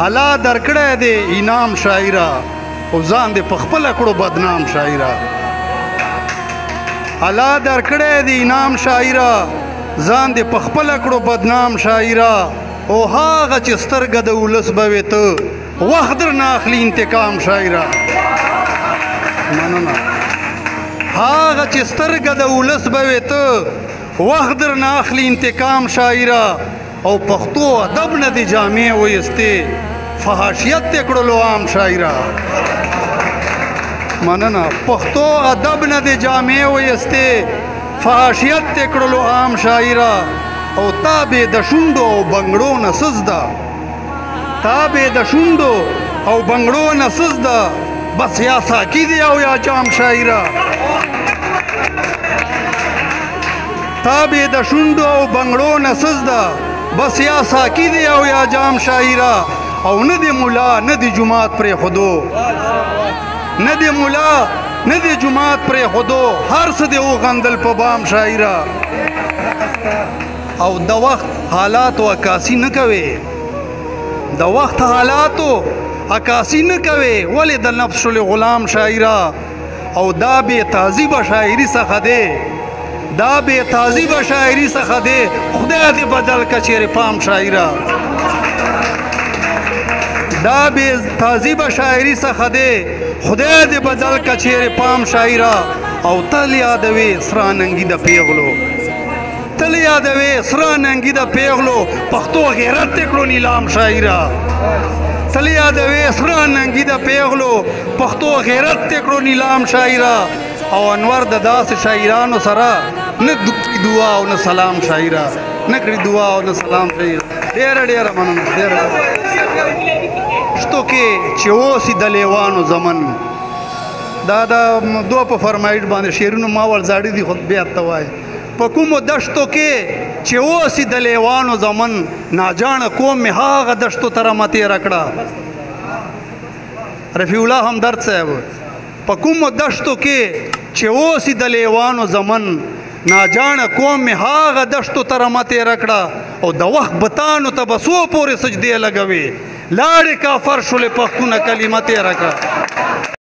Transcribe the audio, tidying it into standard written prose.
الله درکړی دی انعام شاعره، او ځان دې په خپله کړو بدنام شاعره. الله درکړی دی انعام شاعره، ځان دې په خپله کړو بدنام شاعره. او هغه چې سترګه د ولس به وې ته، وخت درنه اخلي انتقام شاعره. مننه. هغه چې سترګه د ولس به وې ته، وخت درنه اخلي انتقام شاعره. او پښتو ادب نه دې جامې وایستې، فحاشیت دې کړلو عام شاعره. مننه. پښتو ادب نه دې جامې وایستې، فحاشیت دې کړلو عام شاعره. او تا به د شونډو او بنګړو نه سزده، تا به د شونډو او بنګړو نه سزده، بس یا ساقي دی او یا جام شاعره. تا به د شونډو او بنګړو نه سزده، بس یا ساقي دی او یا جام شاعره. او نه دی مولا نه دی جومات پرېښودو، نه دی مولا نه دی جومات پرېښودو، هر څه دې وغندل په بام شاعره. او د وخت حالاتو عکاسي نه کوي، د وخت حالاتو عکاسي نه کوي، ولې د نفس شولې غلام شاعره. او دا بې تهذیبه شاعري څخه دی، دا بې تهذیبه شاعري څخه دی، خدای دې بدل که چېرې پام شاعره. دا بې تهذیبه شاعري څخه دی، خدای دې بدل که چېرې پام شاعره. او تل یادوې سره ننګي د پیغلو، تل یادوې سره ننګي د پیغلو، پښتو غیرت دې کړو نیلام شاعره. تل یادوې سره ننګي د پیغلو، پښتو غیرت دې کړو نیلام شاعره. او انور د داسې شاعرانو سره نه دعا او نه سلام شاعره، نه کړي دعا او نه سلام شاعره. ډېره ډېره مننه. ډېره پښتو کې چې اوسي د لیوانو زمن، دا د دوه په فرمایش باندې شعرونه ما ور زاړه دي، خو بیا ته وایي. په کومو دشتو کې چې اوسي د لیوانو زمن، ناجاڼه قوم مې هغه دشتو ته رمه تېره کړه. رفیع الله همدرد صاحب، په کومو دشتو کې چې اوسي د لیوانو زمن، ناجاڼه قوم مې هغه دشتو ته رمه تېره کړه. او د وخت بتانو ته به څو پورې سجدې لګوي، لاړې کافر شولې پښتونه کلمه تېره کړه.